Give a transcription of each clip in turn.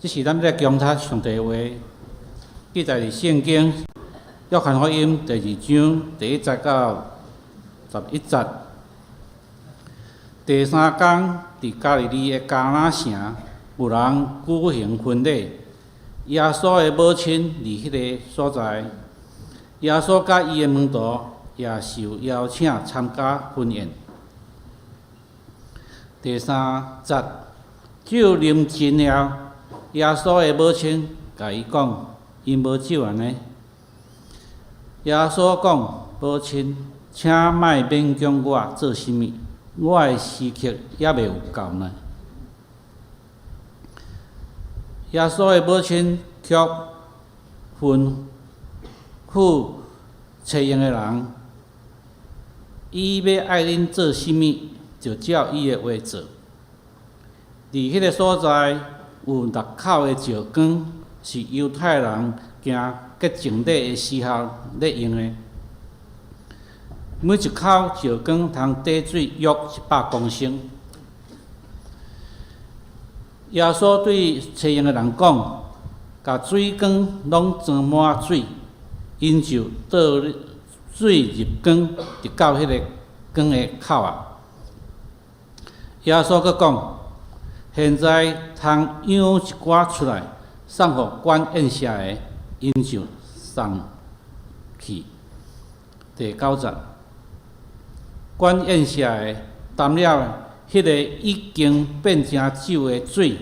這是咱欲恭讀上帝話，記載佇聖經約翰福音第二章第一節到十一節。第三工，佇加利利的迦拿城，有人舉行婚禮，耶穌的母親佇彼个所在，耶穌佮伊的門徒也受邀請參加婚宴。第三節，酒啉盡了，耶穌的母親共伊講：𪜶無酒矣呢。耶穌講：母親，請莫勉強我做啥物，我的時刻猶未有到呢。耶穌的母親卻吩咐揣用的人：伊欲愛恁做啥物，就照伊的話做。佇彼个所在有六口的石缸，是猶太人行潔淨禮的時候咧用的。每一口石缸通貯水約100公升。耶穌對揣用的人講：共水缸攏裝滿水，𪜶就倒水入缸，直到彼个缸的口仔。耶穌閣講：現在通揚一寡出來，送予管宴席的，𪜶就送去。第九節，管宴席的淡了彼个已經變成酒的水，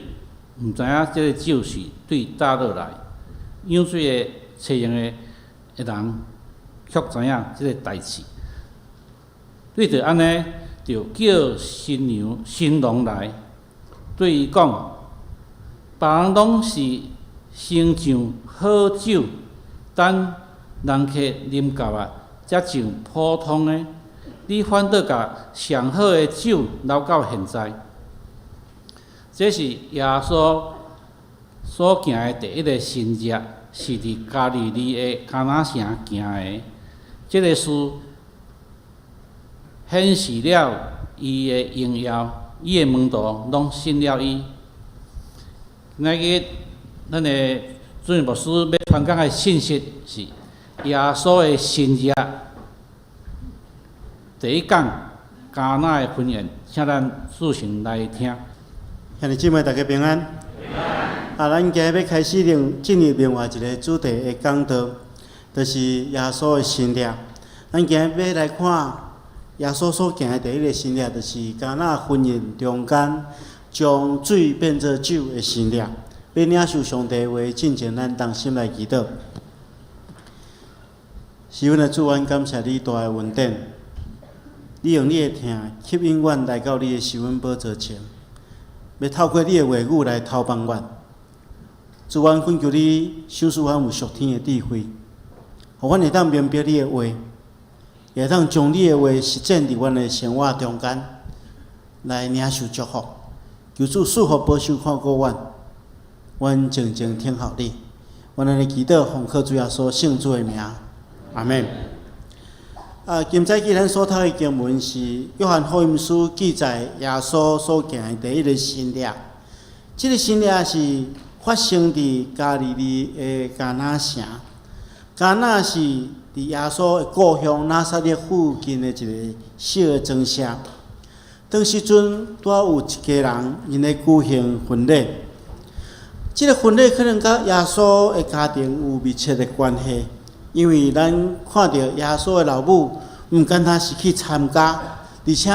毋知影這个酒是對佗落來。揚水的揣用的人卻知影這个代誌。對著按呢，就叫新娘新郎來，對伊講：別人攏是先上好酒，等人客啉夠啊，才上普通的。你反倒共上好的酒留到現在。這是耶穌所行的第一个神跡，是佇加利利的迦拿城行的。這个事顯示了伊的榮耀，伊的門徒攏信了伊。今仔日咱的主任牧師欲傳講的信息是耶穌的神跡。第一講迦拿的婚宴，請咱聚神來聽。兄弟姊妹，大家平安。啊，咱今日欲開始進入另外一个主題的講道，就是耶穌的神跡。咱今日欲來看耶穌所行的第一个神跡，就是迦拿婚宴中間將水變做酒的神跡。欲領受上帝話進前，咱同心來祈禱。是阮的主，阮感謝你大的恩典，你用你的疼吸引阮來到你的施恩寶座前，欲透過你的話語來投放阮。主，阮懇求你賞賜阮有屬天的智慧，予阮會當明白你的話，也會當將你的話實踐佇阮的生活中間，來領受祝福。求主賜福保守看顧阮，阮靜靜聽候你。阮按呢祈禱，奉靠主耶穌聖子的名，阿們。啊，今早起咱所讀的經文是約翰福音書記載耶穌所行的第一个神跡。這个神跡是發生佇加利利的迦拿城。迦拿是佇耶穌的故鄉拿撒勒附近的一个小的莊舍。當時陣拄仔有一家人𪜶咧舉行婚禮。這个婚禮可能佮耶穌的家庭有密切的關係，因為咱看著耶穌的老母毋敢焦是去參加，而且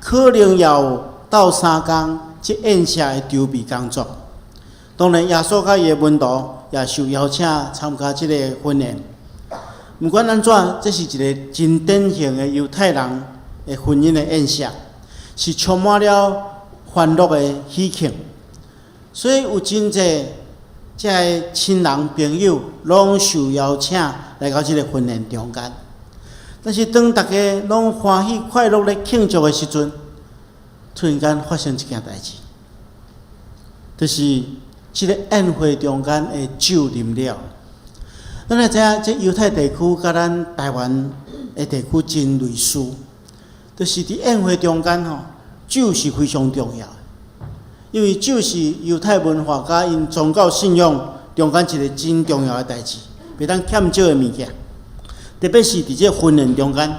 可能也有鬥相共這宴席的籌備工作。當然，耶穌佮伊的門徒也受邀請參加這个婚宴。毋管按怎，這是一个真典型的猶太人的婚姻的宴席，是充滿了歡樂的喜慶。所以有真濟這个親人朋友攏受邀請來到這个婚宴中間。但是當大家攏歡喜快樂咧慶祝的時陣，突然間發生一件代誌，就是這个宴會中間的酒啉了。咱來知影，這猶太地區佮咱台灣的地區真類似，就是佇宴會中間吼，酒是非常重要的。因為酒是猶太文化佮𪜶宗教信仰中間一个真重要的代誌，袂當欠少的物件。特別是佇這个婚宴中間，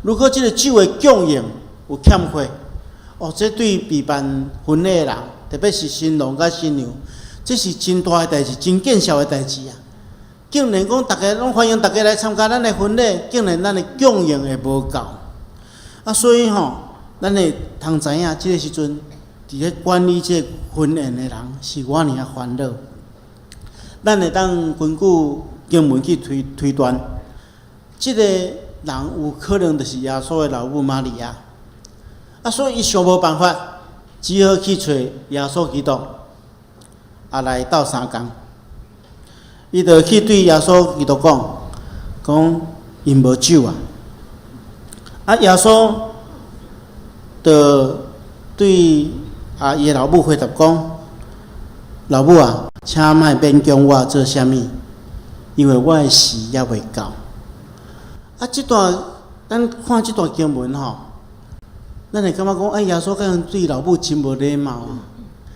如果這个酒的供應有欠缺，哦，這對備辦婚禮的人，特別是新郎佮新娘，這是真大的代誌，真見笑的代誌啊！竟然講逐家攏歡迎逐家來參加咱的婚禮，竟然咱的供應會無夠。啊，所以吼，咱會通知影，這个時陣佇咧管理這个婚宴的人是偌爾仔煩惱。咱會當根據經文去推推斷，這个人有可能就是耶穌的老母瑪利亞。啊，所以伊想無辦法，只好去揣耶穌基督，啊來鬥相共。伊就去對耶穌基督講，講𪜶無酒啊。啊，耶穌就對啊伊的老母回答講：老母啊，請莫勉強我做啥物，因為我的時猶未到。啊，這段咱看這段經文吼，咱會感覺講，哎，耶穌敢若對老母真無禮貌啊。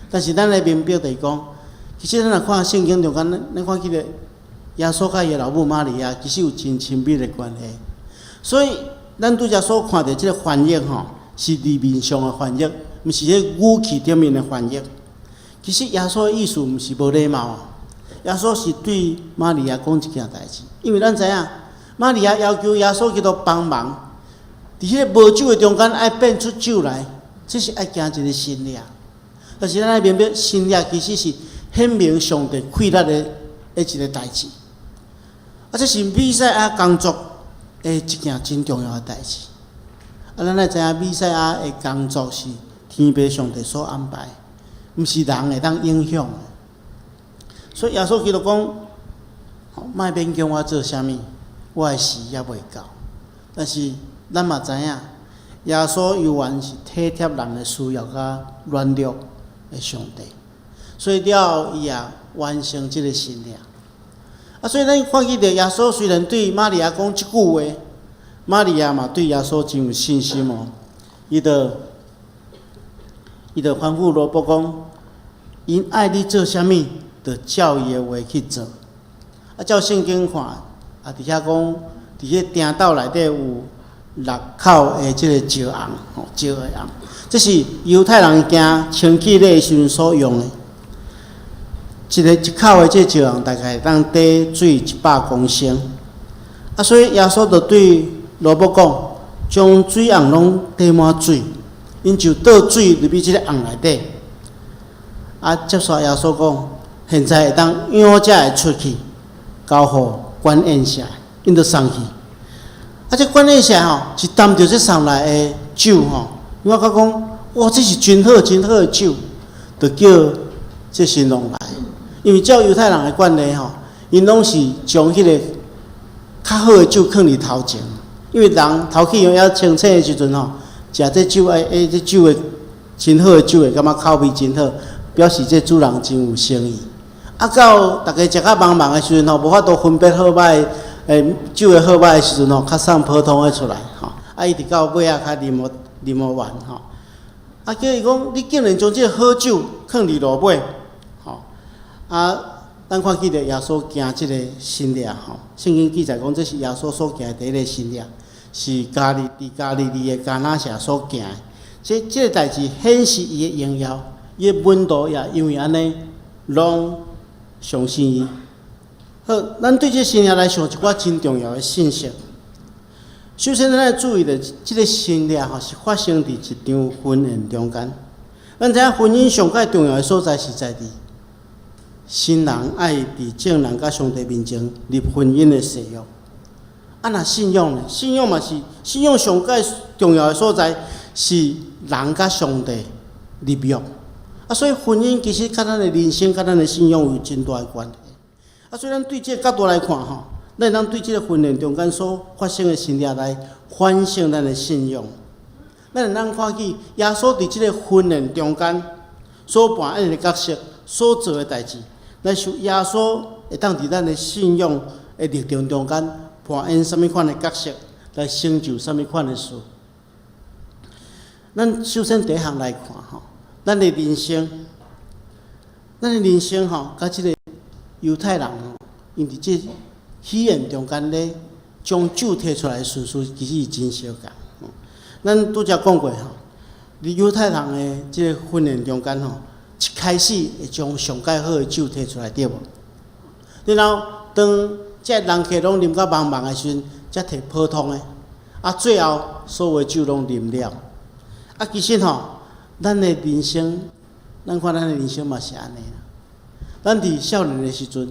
但是咱來明白就是講，其實咱若看聖經中間，咱看起來耶穌佮伊的老母瑪利亞其實有真親密的關係。所以咱拄才所看著這个翻譯吼，是字面上的翻譯，毋是彼語氣頂面的翻譯。其實耶穌的意思毋是無禮貌啊，耶穌是對瑪利亞講一件代誌，因為咱知影瑪利亞要求耶穌基督幫忙，佇彼个無酒的中間愛變出酒來，這是愛行一个神跡。但是咱愛明白，神跡其實是顯明上帝氣力的一个代誌。啊，這是彌賽亞工作的一件真重要的代誌。啊，咱愛知影彌賽亞的工作是天父上帝所安排，毋是人會當影響。所以耶穌基督講：莫勉強我做啥物，我的時猶未到。但是咱嘛知影，耶穌猶原是體貼人的需要佮軟弱的上帝，所以了後伊也完成這个神跡。啊，所以咱看見著耶穌雖然對瑪利亞講這句話，瑪利亞嘛對耶穌真有信心哦。伊就吩咐奴僕講：𪜶愛你做啥物，就照伊的話去做。啊，照聖經看，啊，佇遐講，佇彼埕斗內底有六口的這个石甕，吼，石的甕，這是猶太人行清潔禮的時陣所用的。一个一口的這石甕大概會當貯水100公升。啊，所以耶穌就對奴僕講：將水甕攏貯滿水，𪜶就倒水入去這个甕內底。啊，接續耶穌講：現在會當養這个出去，交予管宴席，𪜶就送去。啊，這管宴席吼，一擔著這送來的酒吼，我感覺講，哇，這是真好真好的酒，就叫這新郎來。因為照猶太人的慣例吼，𪜶攏是將彼个較好的酒囥佇頭前，因為人頭氣猶清醒的時陣吼，食這酒愛，欸，這酒的真好的酒會感覺口味真好，表示這主人真有誠意。啊，到逐家食較茫茫的時陣吼，無法度分別好歹，欸，酒的好歹的時陣吼，較送普通的出來吼。啊，一直到尾仔較啉予啉予完吼。啊，叫伊講，你竟然將這個好酒囥佇落尾，吼。啊，咱看見著耶穌行這个神跡吼，聖經記載講，這是耶穌所行的第一个神跡，是加利佇加利利的迦拿城所行的。這這个代誌顯示伊的榮耀，伊的門徒也因為按呢，攏相信伊。好，咱對這神跡來想一寡真重要的信息。首先，咱愛注意著，這个神跡吼是發生佇一場婚宴中間。咱知影婚姻上蓋重要的所在是在佇新人愛佇眾人佮上帝面前立婚姻的誓約。啊，若信仰呢？信仰嘛是信仰上蓋重要的所在是人佮上帝立約。啊，所以婚姻其實佮咱的人生、佮咱的信仰有真大的關係。啊，所以咱對這个角度來看吼，咱會當對這个婚宴中間所發生的神跡來反省咱的信仰。咱會當看見耶穌佇這个婚宴中間所扮演的角色、所做的代誌，來想耶穌會當佇咱的信仰的歷程中間扮演啥物款的角色，來成就啥物款的事。咱首先第一項來看吼，咱的人生吼，佮這个猶太人吼，𪜶佇這喜宴中間咧，將酒提出來的順序其實是真相仝。咱拄才講過吼，佇猶太人的這个婚宴中間吼，一開始會將上蓋好的酒提出來，對無？然後當這人客攏啉甲茫茫的時陣，才提普通的。啊，最後所有酒攏啉了。啊，其實吼，咱的人生，咱看咱的人生嘛是按呢啦。咱佇少年的時陣，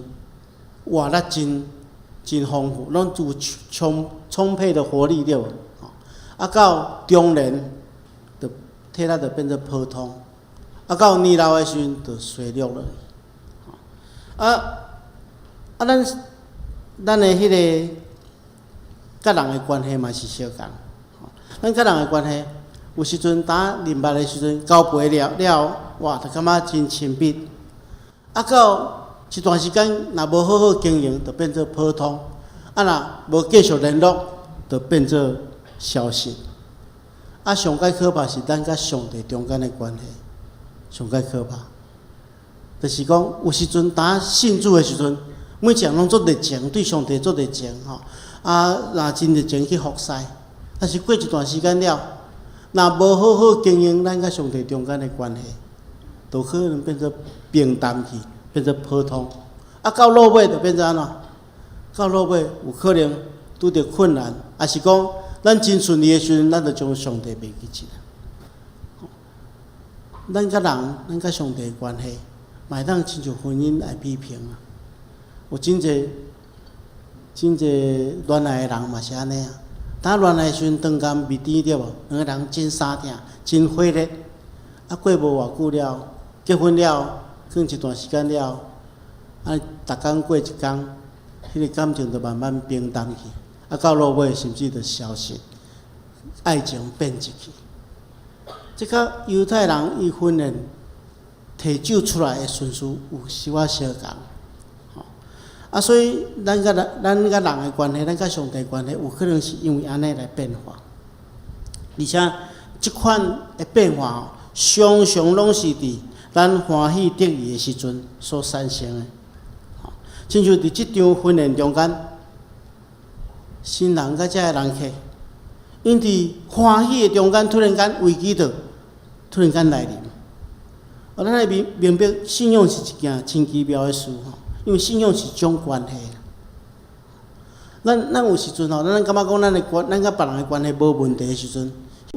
活力真真豐富，攏有充充沛的活力，對無？啊，到中年，就體力就變做普通。啊，到年老的時陣，就衰弱了。啊啊，咱的彼个佮人的關係嘛是相仝。咱佮人的關係，有時陣當認捌的時陣，交陪了了後，哇，就感覺真親密。啊，到一段時間，若無好好經營，就變做普通。啊，若無繼續聯絡，就變做消失。啊，上蓋可怕是咱佮上帝中間的關係，上蓋可怕。就是講，有時陣當信主的時陣，每一個人攏足熱情，對上帝足熱情吼。啊，若真熱情去服侍，但是過一段時間了，若無好好經營咱佮上帝中間的關係，就可能變做平淡去，變做普通。啊，到落尾就變做按怎？到落尾有可能拄著困難，抑是講咱真順利的時陣，咱就將上帝袂記得。咱佮人，咱佮上帝的關係，嘛會當親像婚姻來比拼啊。有真濟真濟戀愛的人嘛是按呢啊。當戀愛的時陣，長甘蜜甜對無？兩个人真相疼，真火熱。啊，過無偌久了，結婚了，過一段時間了，啊，逐工過一工，彼个感情就慢慢平淡去，啊，到落尾甚至就消失，愛情變質去。這佮猶太人伊婚宴提酒出來的順序有小可相仝，吼。啊，所以咱佮人的關係，咱佮上帝關係，有可能是因為按呢來變化。而且這款的變化吼，常常攏是佇咱歡喜得意的時陣所產生的。吼，親像佇這場婚宴中間，新人佮這个人客，𪜶佇歡喜的中間，突然間危機就突然間來臨。哦，咱愛明明白信仰是一件真奇妙的事吼，因為信仰是一種關係。咱有時陣吼，咱感覺講咱佮別人的關係無問題的時陣，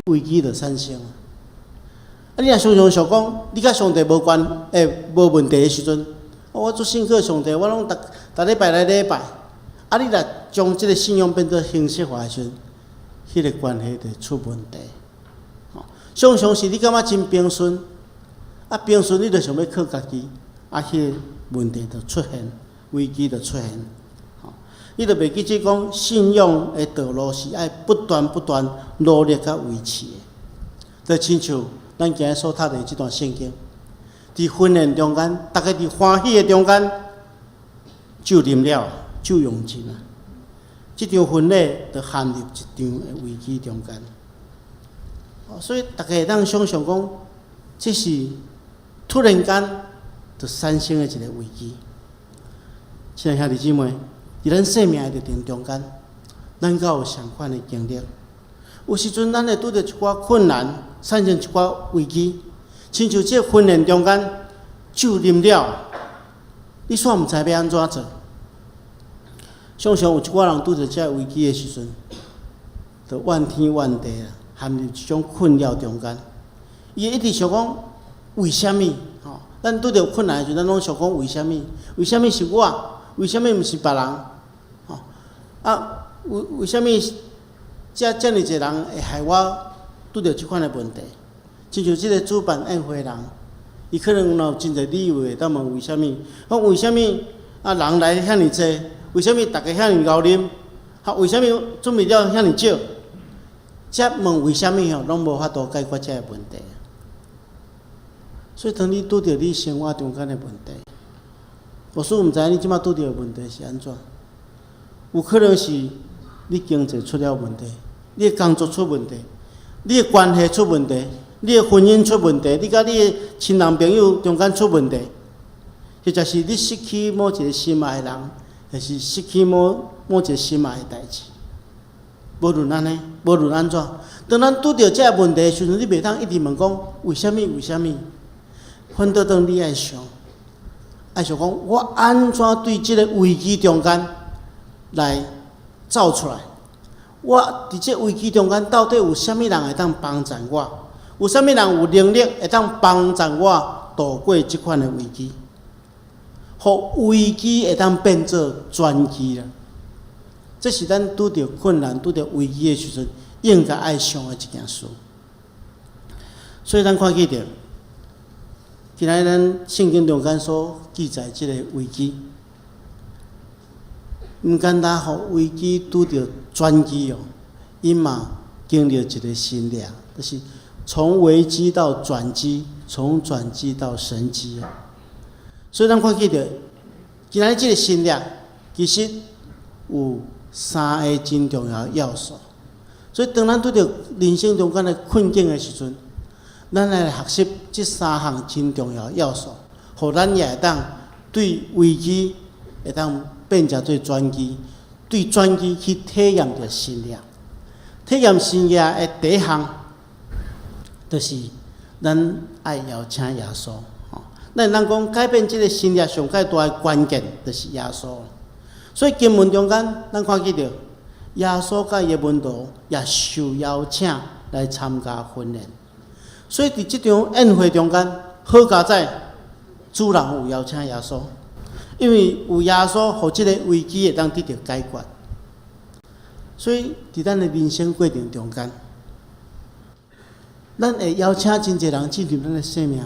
危機就產生。啊，你若常常想講，你佮上帝無關，無問題的時陣，我足信靠上帝，我攏逐逐禮拜來禮拜。啊，你若將這个信仰變做形式化的時陣，彼个關係就出問題。吼，常常是你感覺真平順，啊平順你就想欲靠家己，啊，彼个問題就出現，危機就出現。吼，你就袂記得講信仰的道路是愛不斷不斷努力佮維持的。就親像咱今日所讀的這段聖經，佇婚宴中間，逐家佇歡喜的中間，酒啉了，酒用盡啊！這場婚禮就陷入一場的危機中間。所以逐家會當想像講，這是突然間就產生的一个危機。親愛兄弟姊妹，佇咱生命的歷程中間，咱敢有相款的經歷？有時陣咱會拄著一寡困難，產生一寡危機，親像這个婚宴中間，酒啉了，你煞毋知欲按怎做。常常有一寡人拄著這个危機的時陣，就怨天怨地啊，陷入一種困擾中間。伊會一直想講，為啥物？吼，咱拄著困難的時陣，咱攏想講為啥物？為啥物是我？為啥物毋是別人？吼，啊，為啥物遮爾濟人會害我拄著這款的問題？親像這个主辦宴會的人，伊可能有真濟理由會當問為啥物？講為啥物啊？人來遐爾濟？為啥物逐家遐爾𠢕啉？哈，為啥物準備了遐爾少？這問為啥物吼，攏無法度解決這个問題。所以，當你拄著你生活中間的問題，牧師毋知影你這馬拄著的問題是按怎？有可能是你經濟出了問題，你的工作出問題，你的關係出問題，你的婚姻出問題，你佮你的親人朋友中間出問題，或者是你失去某一個心愛的人，抑是失去某某一個心愛的代誌。無論按呢，無論按怎，當咱拄著這个問題的時陣，你袂當一直問講為啥物？為啥物？反倒當你愛想，愛想講我按怎對這个危機中間來走出來？我佇這危機中間到底有啥物人會當幫贊我？有啥物人有能力會當幫贊我渡過這款的危機？予危機會當變做轉機啦！這是咱拄著困難、拄著危機的時陣，應該愛想的一件事。所以咱看見著，今仔日咱聖經中間所記載這個危機，毋簡單，予危機拄著轉機哦，伊嘛經歷一個神蹟，就是從危機到轉機，從轉機到神蹟。所以咱看見著，今仔日這個神蹟其實有三个真重要的要素。所以當咱拄著人生中間的困境的時陣，咱來學習這三項真重要的要素，予咱也會當對危機會當變成做轉機，對轉機去體驗著神蹟。體驗神蹟的第一項，就是咱愛邀請耶穌。咱會當講改變這個神蹟上蓋大的關鍵，就是耶穌。所以經文中間，咱看見著耶穌佮伊的門徒也受邀請來參加婚宴。所以佇這場宴會中間，好佳哉，主人有邀請耶穌，因為有耶穌，予這个危機會當得著解決。所以佇咱的人生過程中間，咱會邀請真濟人進入咱的生命內，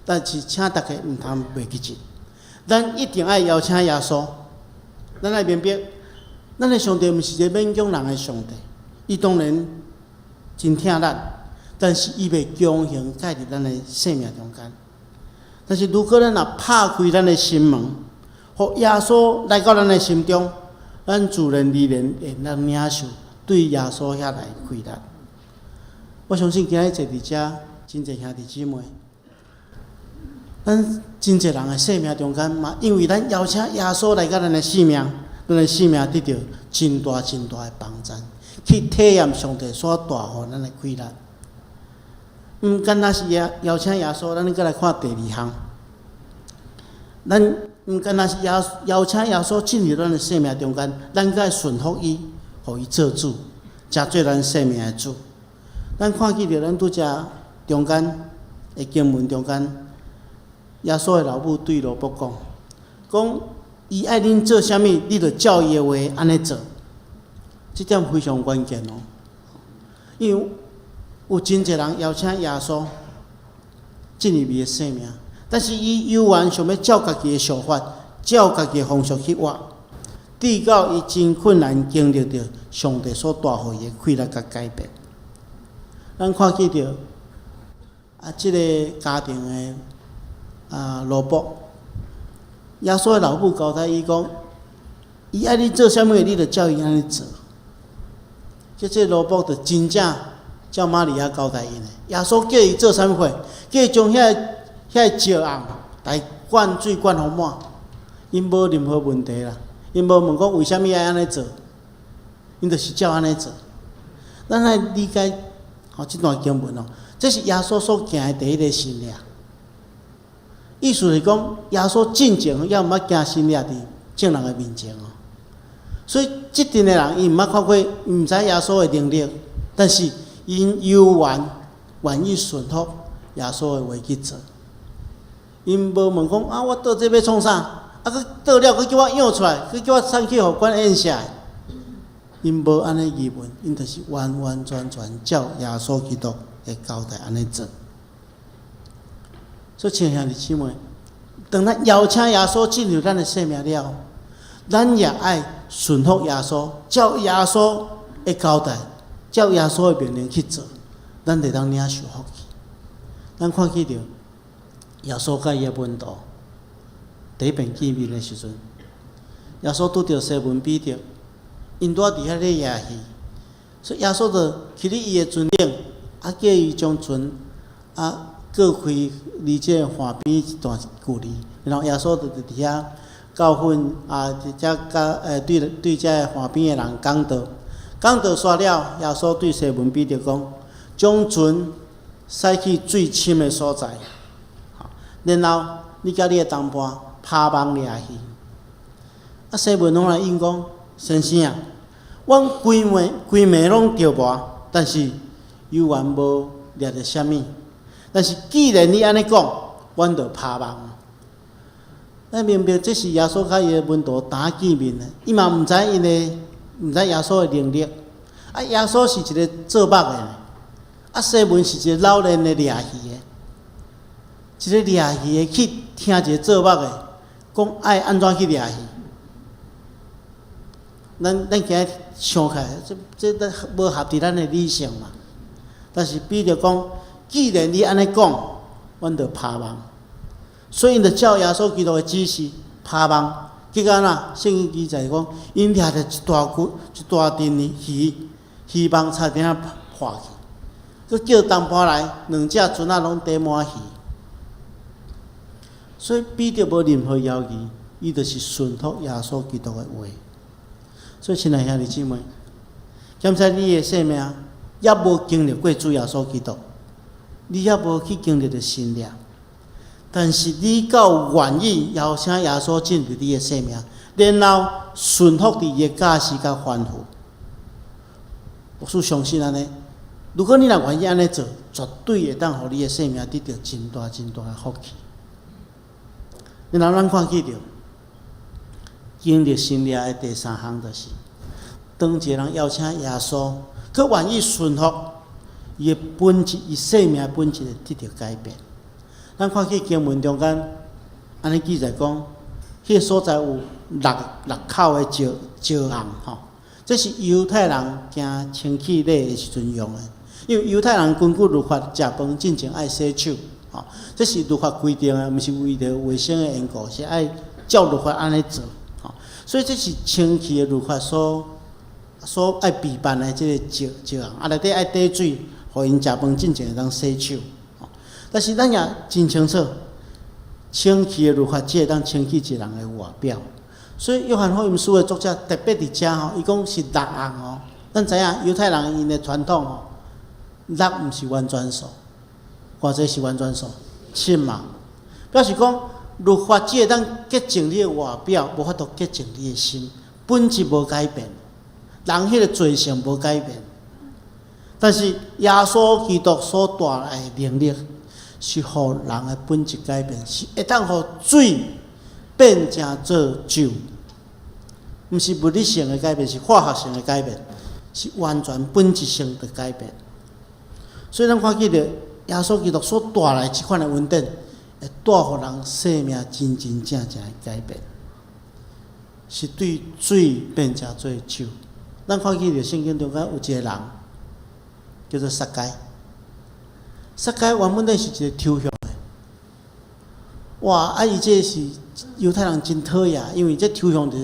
但是請大家毋通袂記得，咱一定愛邀請耶穌。咱愛明白，咱的上帝毋是一个勉強人的上帝，伊當然真疼咱，但是伊袂強行介入咱的生命中間。但是如果咱若拍開咱的心門，予耶穌來到咱的心中，咱自然而然會當領受對耶穌遐來的快樂。我相信今日坐佇遮真濟兄弟姊妹，咱真濟人的生命中間嘛，因為咱邀請耶穌來到咱的生命，咱的生命得著真大真大的幫助，去體驗上帝所帶予咱的快樂。毋干焦是邀邀請耶穌，咱閣來看第二項。咱毋干焦是邀邀請耶穌進入咱的生命中間，咱閣愛順服伊，予伊做主，成做咱生命的主。咱看見著咱拄才中間的經文中間，耶穌的老母對羅伯講：講伊愛恁做啥物，你就照伊的話按呢做。這點非常關鍵哦，因為有真濟人邀請耶穌進入伊的生命，但是伊猶原想欲照家己的想法，照家己的方式去活，直到伊真困難經歷著上帝所帶予伊的快樂佮改變。咱看見著啊，這个家庭的啊羅伯，耶穌的老母交代伊講：伊愛你做啥物，你就照伊按呢做。這羅伯就真正照瑪利亞交代𪜶的。耶穌叫伊做啥物貨？叫伊將遐個石甕來灌水灌予滿，𪜶無任何問題啦。𪜶無問講為啥物愛按呢做，𪜶就是照按呢做。咱愛理解吼這段經文哦，這是耶穌所行的第一个神蹟。意思是講，耶穌進前猶毋捌行神蹟佇眾人的面前哦。所以這陣的人，伊毋捌看過，毋知耶穌的能力，但是𪜶猶原願意順服耶穌的話去做。𪜶無問講啊，我倒這欲創啥？啊，閣倒了，閣叫我漾出來，閣叫我送去予管宴席。𪜶無按呢疑問，𪜶就是完完全全照耶穌基督的交代按呢做。所以，親愛兄弟姊妹，當咱邀請耶穌進入咱的生命了，咱也愛順服耶穌，照耶穌的交代，照耶穌的命令去做，咱就當領受福氣。咱看見著耶穌佮伊的門徒第一遍見面的時陣，耶穌拄著西門彼得，𪜶拄仔佇遐咧野魚，所以耶穌就徛佇伊的船頂，啊叫伊將船啊，過開離這個岸邊一段距離，然後耶穌就佇遐教訓啊，佇遮教對對這個岸邊的人講道，講道煞了，耶穌對西門彼得講：將船駛去水深的所在，然後你佮你的同伴拋網掠魚。啊，西門攏來應講：先生啊，阮規暝規暝攏釣無，但是猶原無掠著啥物。但是既然你按呢講，阮就拋網。咱明白，這是耶穌佮伊的門徒頭見面的，伊嘛毋知𪜶的，毋知耶穌的能力。啊，耶穌是一个做目的，啊，西門是一个老練的掠魚的，一个掠魚的去聽一個做目的講愛按怎去掠魚。咱咱今日想起來，這這咱無合佇咱的理性嘛。但是彼得講，既然你按呢講，阮就拋網。所以𪜶就照耶穌基督的指示拋網，結果哪？聖經記載講，𪜶掠著一大群、一大陣的魚，魚網差點仔破去。閣叫同伴來，兩隻船仔攏缀滿魚。所以彼得無任何猶豫，伊就是順服耶穌基督的話。所以，親愛兄弟姊妹，敢使你的生命猶無經歷過主耶穌基督，你猶無去經歷著神蹟，但是你夠願意邀請耶穌進入你的生命，然後順服佇伊的教示佮吩咐。牧師相信按呢，如果你若願意按呢做，絕對會當予你的生命得著真大真大的福氣。然後咱看見著經歷神蹟的第三項，就是當一個人邀請耶穌，閣願意順服，伊的本質，伊生命的本質會得著改變。咱看見經文中間，按呢記載講，彼個所在有六六口的石石甕吼，這是猶太人行清氣禮的時陣用的，因為猶太人根據律法食飯進前愛洗手，吼，這是律法規定的，毋是為著衛生的緣故，是愛照律法按呢做，吼，所以這是清氣的律法所所愛備辦的這个石石甕，啊內底愛貯水，予𪜶食飯進前會當洗手。但是咱也真清楚，清氣的律法只會當清氣一個人的外表。所以約翰福音書的作者特別佇遮吼，伊講是六甕哦。咱知影猶太人𪜶的傳統吼，六毋是完全數，偌濟是完全數？七嘛。表示講律法只會當潔淨你的外表，無法度潔淨你的心，本質無改變，人彼个罪性無改變。但是耶穌基督所帶來的能力，是予人的本質改變，是會當予水變成做酒，毋是物理性的改變，是化學性的改變，是完全本質性的改變。所以咱看見著耶穌基督所帶來這款的恩典，會帶予人生命真真正正的改變，是對水變成做酒。咱看見著聖經中間有一個人叫做撒該。撒該原本咧是一個抽象的，哇！啊，伊這是猶太人真討厭，因為這抽象就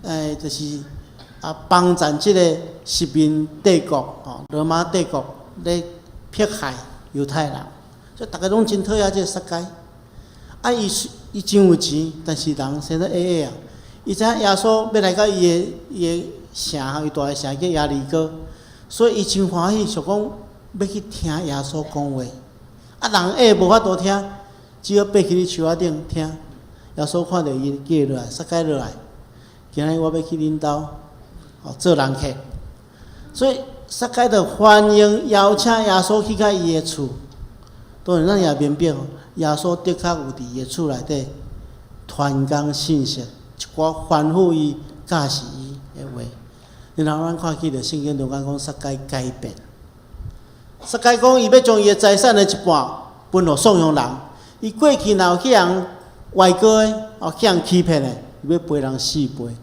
是，就是啊，幫贊這个殖民帝國吼，羅馬帝國咧迫害猶太人，所以逐家攏真討厭這个撒該。啊，伊伊真有錢，但是人生得矮矮啊。伊知影耶穌欲來到伊的伊的城，伊蹛的城叫耶利哥，所以伊真歡喜，想講欲去聽耶穌講話。啊，人矮無法度聽，只好爬去咧樹仔頂聽。耶穌看著伊，叫伊落來，撒該落來。今日我欲去恁兜，哦，做人客。所以撒該就歡迎邀請耶穌去到伊的厝。當然，咱也明白，耶穌的確有佇伊的厝內底傳講信息，一寡吩咐伊、教示伊的話。然後咱看見著聖經中間講撒該改變。撒該講伊欲將伊的財產的一半分予散凶人。伊過去若有去予歪過的，哦，去予欺騙的，伊欲賠人四倍。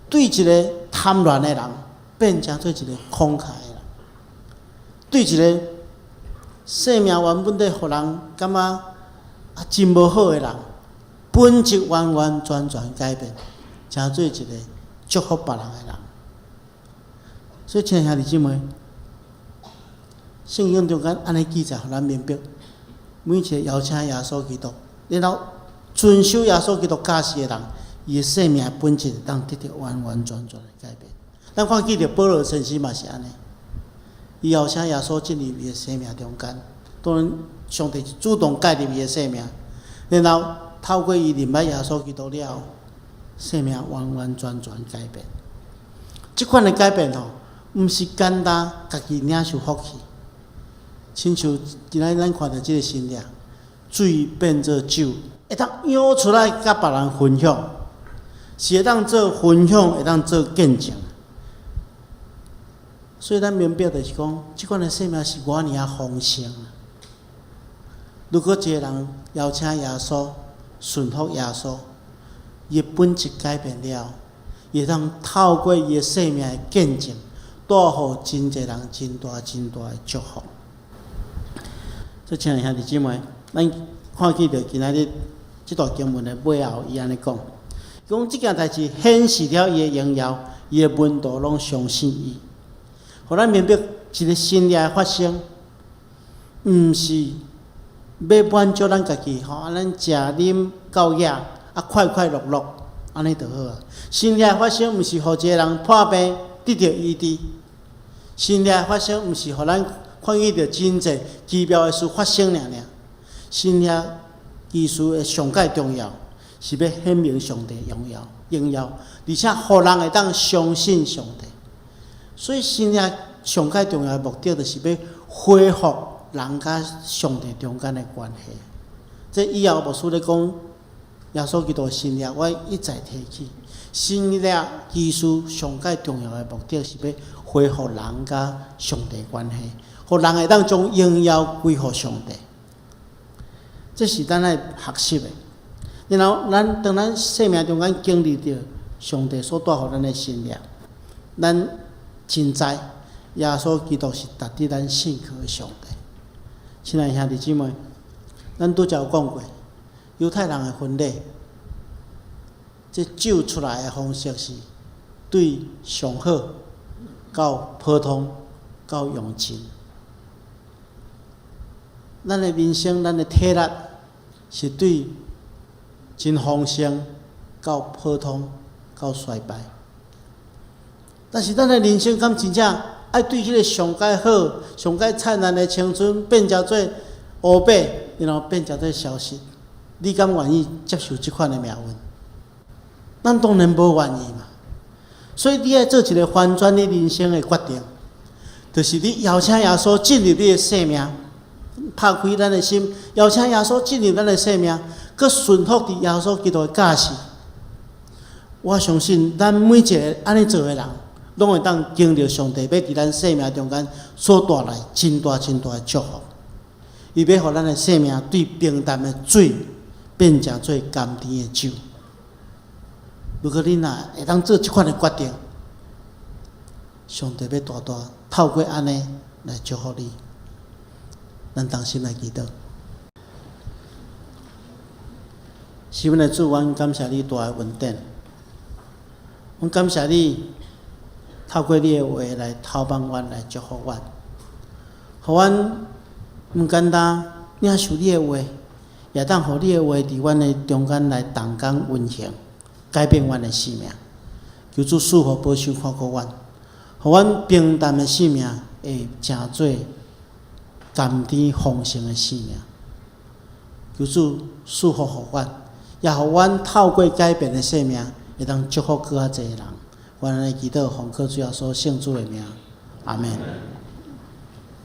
對一个貪婪的人，變成做一个慷慨的人；對一个生命原本咧，予人感覺啊真無好的人，本質完完全全改變，成做一个祝福別人的人。所以，親愛兄弟姊妹，聖經中間按呢記載，予咱明白，每一個邀請耶穌基督，然後遵守耶穌基督教示的人，伊的生命本質會當得著完完全全的改變。咱看見著保羅先生嘛是按呢，伊邀請耶穌進入伊的生命中間，當然上帝是主動介入伊的生命，然後透過伊認捌耶穌基督了後，生命完完全全改變。這款的改變吼，毋是簡單家己領受福氣。親像今仔日咱看著這個神跡，水變做酒，會當舀出來共別人分享，是會當做分享，會當做見證。所以咱明白就是講，這款的生命是偌爾仔豐盛。如果一個人邀請耶穌，順服耶穌，伊的本質改變了，伊會當透過伊的生命的見證，帶予真濟人真大真大的祝福。所以，親愛兄弟姊妹，咱看見著今仔日這段經文的尾後，伊按呢講，講這件代誌顯示了伊的榮耀，伊的門徒攏相信伊。予咱明白一個神跡的發生，毋是欲滿足咱家己吼，啊，咱食啉夠額，啊，快快樂樂，按呢就好啊。神跡的發生，毋是予一個人破病得著醫治，神跡的發生，毋是予咱看見著真濟奇妙的事發生爾爾。神跡奇事的上蓋重要，是欲顯明上帝榮耀，榮耀，而且予人會當相信上帝。所以神跡上蓋重要的目的，就是欲恢復人佮上帝中間的關係。這以後牧師咧講耶穌基督的神跡，我一再提起。神跡奇事上蓋重要的目的，是欲恢復人佮上帝關係，予人會當將榮耀歸予上帝。這是咱愛學習的。然後，咱當咱生命中間經歷著上帝所帶予咱的神跡，咱真知耶穌基督是值得咱信靠的上帝。親愛兄弟姊妹，咱拄才有講過，猶太人的婚禮，這酒出來的方式是對上好到普通到用盡。咱的人生，咱的體力是對真豐盛到普通到衰敗。但是咱的人生敢真正愛對彼個上蓋好、上蓋燦爛的青春變成做烏白，然後變成做消失？你敢願意接受這款的命運？咱當然無願意嘛。所以你愛做一個翻轉你人生的決定，就是你邀請耶穌進入你的生命，拍開咱的心，邀請耶穌進入咱的生命，閣順服佇耶穌基督的教示。我相信咱每一個按呢做的人，攏會當經歷上帝欲佇咱生命中間所帶來真大真大的祝福。伊欲予咱的生命對平淡的水變成做甘甜的酒。如果你若會當做這款的決定，上帝欲大大透過按呢來祝福你。咱同心來祈禱。是阮的主，阮感謝你大的恩典，阮感謝你透過你的話來透望阮，來祝福阮，予阮毋簡單領受你的話，也當予你的話佇阮的中間來動工運行，改變阮的生命。求主賜福保守看顧阮，予阮平淡的生命會成做甘甜豐盛的生命。求主賜福予阮，也予阮透過改變的生命，會當祝福閣較濟人。阮按呢祈禱，奉靠主耶穌聖子的名，阿門。